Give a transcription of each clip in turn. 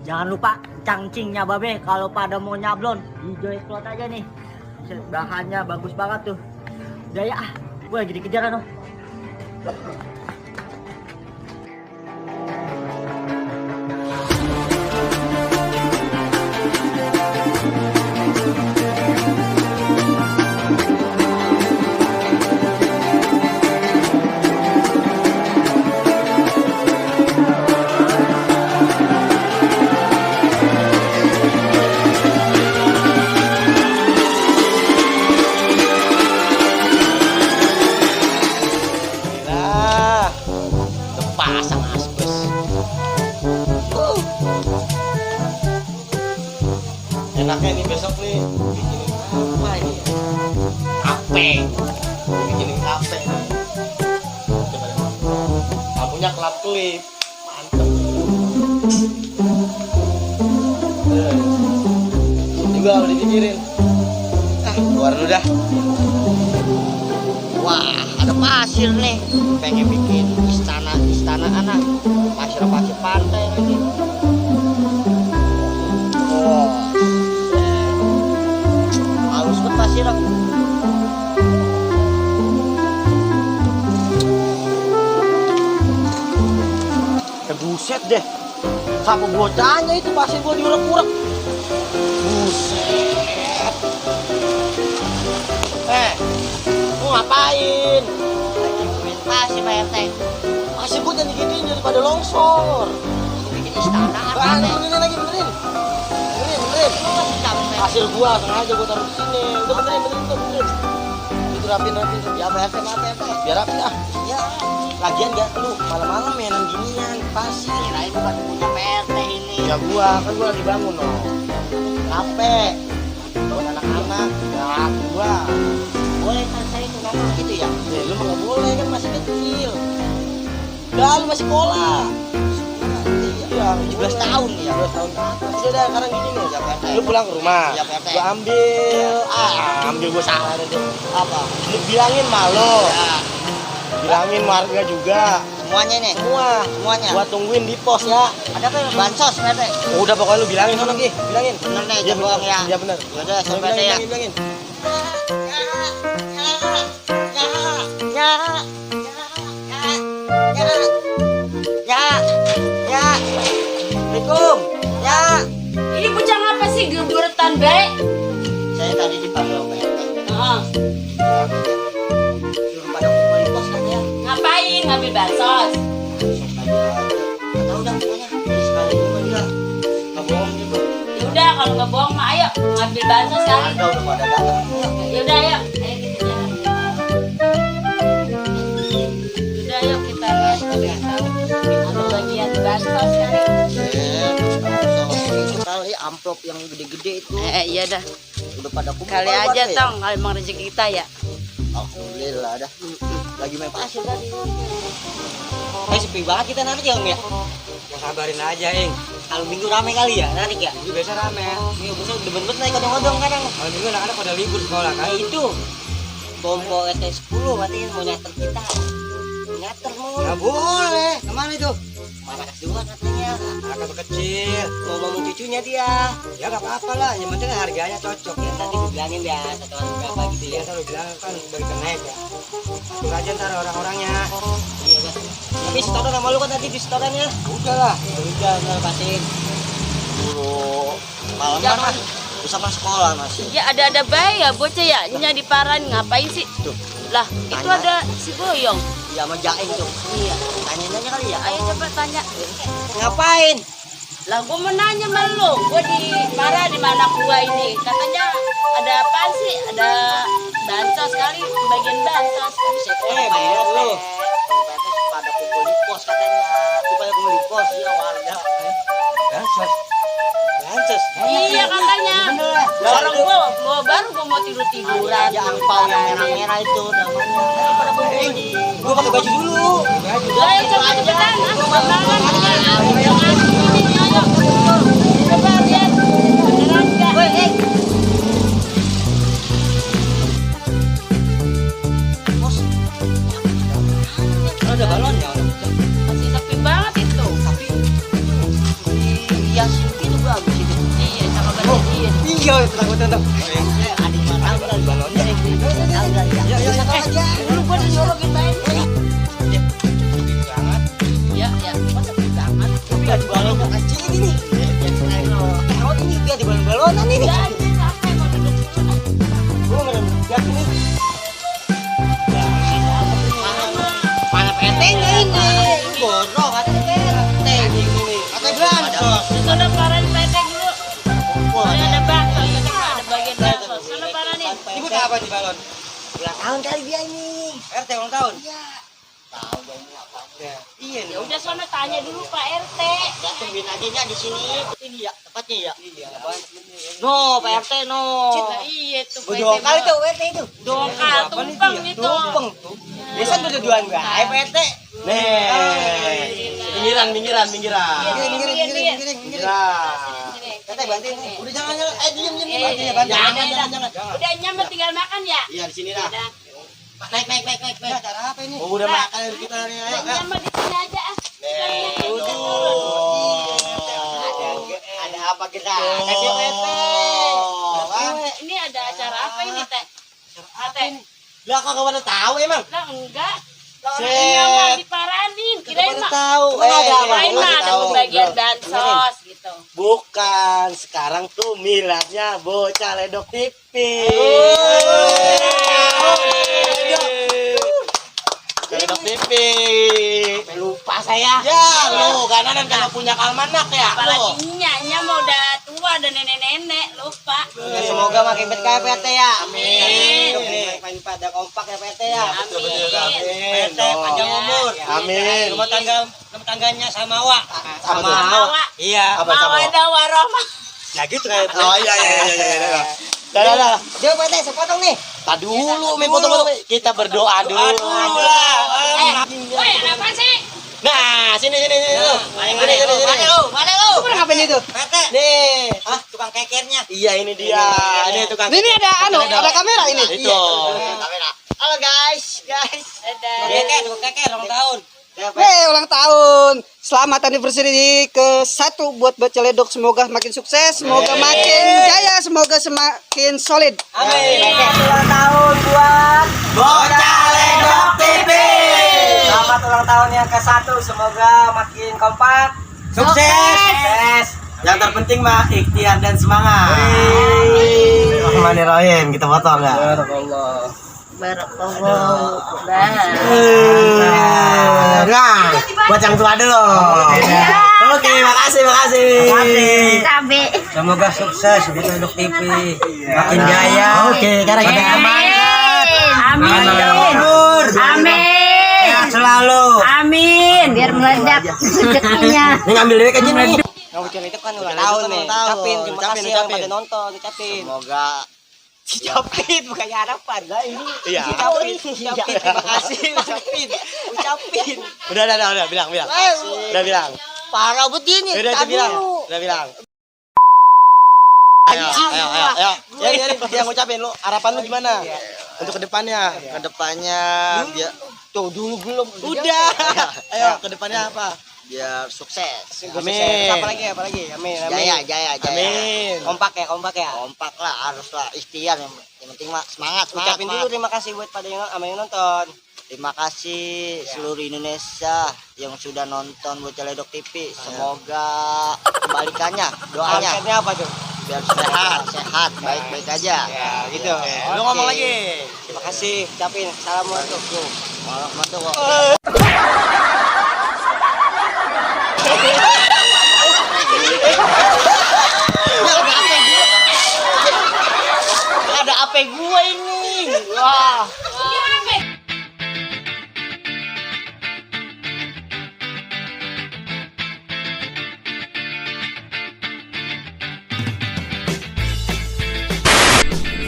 Jangan lupa cangcingnya babe kalau pada mau nyablon hijau explode aja nih. Bahannya bagus banget tuh. Udah ya, gue lagi dikejar noh. Enaknya nih besok nih bikinin apa ini ya? Kafe. Bikinin kafe nih. Coba deh. Lampunya kelap-kelip. Mantep. Juga udah dipikirin. Keluar dulu dah. Wah, ada pasir nih. Pengen bikin istana anak. Pasir pantai lagi. Halus banget pasir. Buset deh. Siapa bocahnya itu pasir gua diurek-urek. Buset. Lu ngapain? Lagi main pasir Pak RT. Pasir gua jangan digituin daripada longsor. Bikin istana apa nih? Benerin. Pasir gua sengaja gua taruh di sini. Udah benerin. Itu rapin. Ya Pak RT, maaf ya Pak. Biar rapi ah. Ya. Lagian ya lu malam-malam mainan ginian pasir. Kirain bukan punya PRT ini. Ya gua lagi bangun loh. Capek. Buat anak-anak. Ya gua. Boleh kan saya itu ngomong gitu ya? Ya lu mah nggak boleh kan masih kecil. Udah lu masih sekolah. Iya, 17 tahun ya. 17 tahun. Udah sekarang gini nih, ya PRT. Lu pulang ke rumah. Ya PRT. Gua ambil gua salah deh. Apa? Lu bilangin malu. Ya. Bilangin warga juga. Semuanya nih. Semuanya. Gua tungguin di pos ya. Ada apa bansos PRT? Udah pokoknya lu bilangin sono Ki, bilangin. Bener nih, Iya bohong ya. Iya bener. Udah sampai PRT ya. Bilangin. Assalamualaikum. Ya. Ini bocah apa sih geberetan baik? Saya tadi dipanggil PRT. Heeh. Suruh pada kumpul di pos kan ya. Ngapain ngambil bansos? Tahu dah pokoknya. Sekali kumpul juga. Nggak bohong juga. Ya udah kalau nggak bohong mah ayo ngambil bansos kali. Ada udah pada datang. Ya udah ayo. Ayo kita jalan. Udah ayo kita lihat nggak tahu ada bagian bansos kali. Kali amplop yang gede-gede itu. Iya dah. Udah pada kumpul. Kali aja tong kalau emang rezeki kita ya. Alhamdulillah dah. Lagi main pasir tadi. Sepi banget kita nanti ya Om ya. Ya kabarin aja, Ing. Kalau minggu rame kali ya nanti ya. Itu biasa rame. Iya besok demen-demen naik odong-odong kadang. Kalau minggu anak-anak pada libur sekolah kan. Nah itu kelompok RT 10 katanya mau nyater kita. Nyater mau. Nggak boleh. Kemana itu? Mana kedua katanya. Anak kecil. Mau ngomong cucunya dia. Ya nggak apa-apa lah. Yang penting harganya cocok. Ya nanti gue bilangin ya satu hari berapa gitu ya. Biasa lu bilang kan bagi naik ya. Atur aja ntar orang-orangnya. Iya dah. Tapi setoran sama lu kan tadi di setorannya. Udah lah. Udah ntar pastiin. Buru malam Ya, kan sama sekolah masih. Ya ada bayi ya bocah ya. Nya diparan ngapain sih? Tuh. Lah itu Tanya. ada si Boyong. Iya sama Jaeng tuh. Iya. Tanya-tanya kali ya. Ayo coba tanya. Ngapain? Lah gua mau nanya sama lu, gua di para di mana gua ini. Katanya ada apa sih? Ada bansos kali, bagian bansos. Bisa beres lu. Pada kumpul di pos katanya. Pada kumpul di pos ya warga. Bansos. Iya katanya. Orang gua baru gua mau tiduran. Ya angpau yang merah-merah itu namanya. Pada kumpul di. Gua pakai baju dulu. Ayo coba cepetan. Bangun. Ini ayo. Coba lihat. Beneran enggak? Ada balonnya. Masih sepi banget itu. Tapi hias itu bagus itu. Iya, sama bersihin. Iya, betul. Ada mana ada balonnya? Ya, satu aja. Lu gua disorokin main. Ya, gua sepi banget. Tapi ada balon kecil ini. Kalau ini dia di balon-balonan ini. Jadi sampai mau duduk dulu. Gua ngeliat ini. Mana petenya ini? Borok ada PT ini. Kata Blanco. Sudah parahin PT dulu. Ada bakso, tadi ada bagian bakso. Sudah parahin. Ibu udah apa di balon? Ulang tahun kali dia ini. RT ulang tahun? Iya. Tahu dong apa? Iya nih. Ya udah sono tanya dulu Pak RT. Ya tungguin aja nya di sini. Ini ya tepatnya ya. Iya. No, Pak RT no. Iya tuh Gua dua kali tuh RT itu. Dongkal tumpeng itu. Tumpeng. Biasa berduaan gua. Ayo Pak RT. Pinggiran. Pinggiran. Kata bantuin. Udah jangan diam. Jangan. Udah nyampe tinggal makan ya? Iya di sini dah. Udah. Naik. Cara apa ini? Oh, udah makan kita nih. Udah nyampe di sini aja ah. Ada apa kita? Kasih PT. Ini ada acara apa ini Teh? Teh. Lah kok kamu tahu emang? Lah enggak. Set. Ini mau diparanin. Kirain mah. Tahu. Kirain mah ada pembagian bansos gitu. Bukan, sekarang tuh miladnya bocah ledok TV. Ledok TV. Lupa saya. Ya, lu kanan kalau punya almanak ya. Apalagi nyanya mau udah tua, udah nenek-nenek, lupa. Ya, semoga makin berkah PT ya. Amin. Makin pada kompak ya PT ya. Amin. PT panjang umur. Amin. Rumah tangganya sama Wa. Sama Mawa. Iya. Apa sama? Mawa ada warohmah. Ya gitu kayak. Oh iya. Dah. Dia PT sepotong nih. Tadi dulu, foto kita berdoa dulu. Woi, apa sih? Nah, sini. Mana lu? Lu pernah ngapain itu? PT. Nih. Hah, tukang kekernya. Iya, ini dia. Ini tukang. Ini ada kamera ini. Itu. Kamera. Halo guys. Ada. Tukang keker ulang tahun. Ulang tahun. Selamat anniversary ke-1 buat Bocah Ledok. Semoga makin sukses, semoga makin jaya, semoga semakin solid. Amin. Ulang tahun buat Bocah Ledok TV. Selamat ulang tahun yang ke-1. Semoga makin kompak, sukses. Yang terpenting mah ikhtiar dan semangat. Bismillahirrahmanirrahim. Kita foto enggak? Barakallah. Nah, buat yang tua dulu. Oke, makasih. Cabe. Semoga sukses buat Ledok TV. Makin jaya. Oke, karena kita Amin. Amin. sehat selalu. Amin. Biar meledak rezekinya. Ini ngambil duit aja nih. Bocah Ledok kan ulang tahun nih. Ucapin terima kasih yang pada nonton. Ucapin. Semoga Ucapin bukannya harapan. Lah ini. Iya. Ucapin. Terima kasih. Ucapin. udah bilang. Udah bilang. Parah begini. Udah bilang. Ayo. Jadi yang ngucapin lu, harapan lu gimana? Untuk kedepannya. Kedepannya biar Tuh dulu belum. udah. Ayo, kedepannya apa? Biar sukses. Amin. Apa lagi? Amin. Jaya. Amin. Kompak ya. Kompak lah, harus lah ikhtiar yang penting mah semangat. Ucapin dulu terima kasih buat pada yang nonton. Terima kasih seluruh Indonesia yang sudah nonton Bocah Ledok TV. Semoga kebalikannya, doanya Angkatnya apa tuh? biar sehat, baik-baik aja. Ya, gitu. Lu ngomong lagi. Terima kasih. Ucapin assalamualaikum. Warahmatullahi Ada apa gua ini? Wah.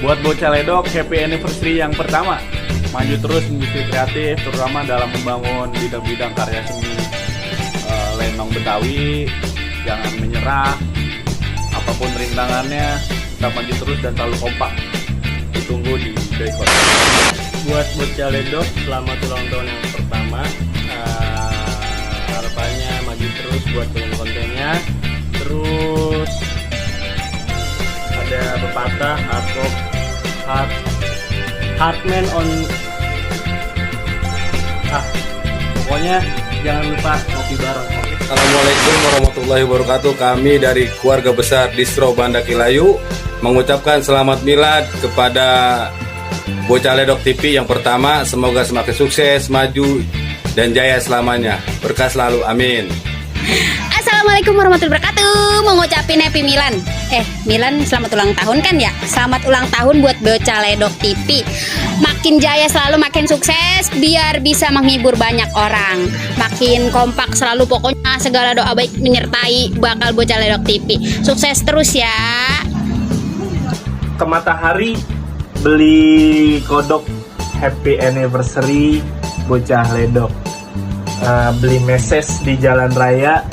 Buat Bocah Ledok, happy anniversary yang pertama. maju terus industri kreatif, terutama dalam membangun bidang-bidang karya seni lenong Betawi. Jangan menyerah, apapun rintangannya, kita maju terus dan selalu kompak. Ditunggu di Joycon. Buat Bocah Ledok, selamat ulang tahun yang pertama. Harapannya maju terus buat konten-kontennya. Terus ada pepatah Heartman on pokoknya jangan lupa kopi bareng. Assalamualaikum warahmatullahi wabarakatuh. Kami dari keluarga besar Distro Banda Kilayu mengucapkan selamat milad kepada Bocah Ledok TV yang pertama. Semoga semakin sukses, maju, dan jaya selamanya. Berkah selalu, amin. Assalamualaikum warahmatullahi wabarakatuh. Mau ngucapin Happy Milan. Milan selamat ulang tahun kan ya. Selamat ulang tahun buat Bocah Ledok TV. Makin jaya selalu, makin sukses, biar bisa menghibur banyak orang. Makin kompak selalu, pokoknya segala doa baik menyertai bakal Bocah Ledok TV. Sukses terus ya. Ke Matahari beli kodok happy anniversary Bocah Ledok. Beli meses di jalan raya.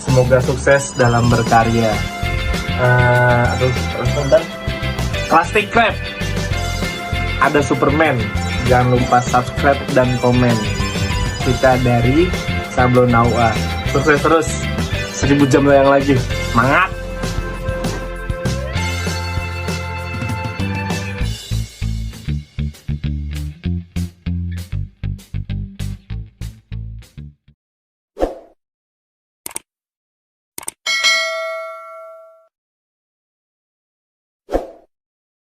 Semoga sukses dalam berkarya. Plastic Crab ada Superman. Jangan lupa subscribe dan komen. Kita dari Sablonaua. Sukses terus, 1000 jam yang lagi. Semangat.